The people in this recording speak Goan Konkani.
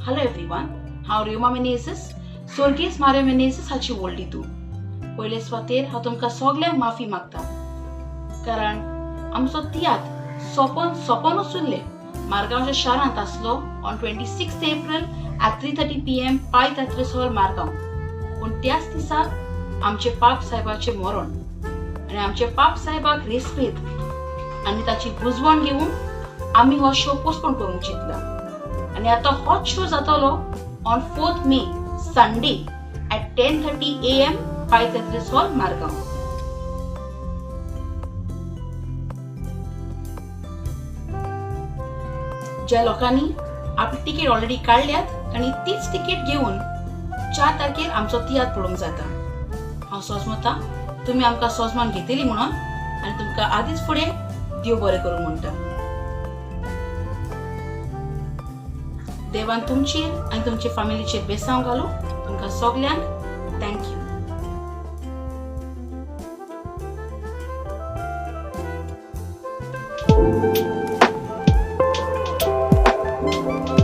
हॅलो एवरीवन, हांव रेवमा मेनेझीस, स्वर्गेस्त मारियो मेनेझीस हाची व्हडली धूव. पयले सुवातेर हांव तुमकां सगल्यांक माफी मागता, कारण आमचो तियात्र सोंपोन सोंपोनूच उरलें. मारगांवच्या शारांत आसलो on 26 April at 3:30 PM Pai Tiatres hall, Margao. पूण त्याच दिसा आमचे पाप साहेबाचें मरण आनी आमचे पाप साहेबाक रेस्पेद आनी ताची बुजवण घेवन आमी हो शो पोस्टपोन करूंक चिंतला आनी आतां होच शो जातलो on 4 May Sunday at 10:30 AM, Pai Tiatres hall, Margao. ज्या लोकांनी आपली तिकीट ऑलरेडी काडल्यात आनी तीच तिकीट घेवन 4 तारखेर आमचो तियात्र पळोवंक जाता. हांव सोजमता तुमी आमकां सोजमान घेतली म्हणून आनी तुमकां आदींच फुडें देव बरें करूं म्हणटा. देवान तुमचेर आनी तुमचे फामिलीचेर बेसांव घालूं. तुमकां सगल्यांक thank you.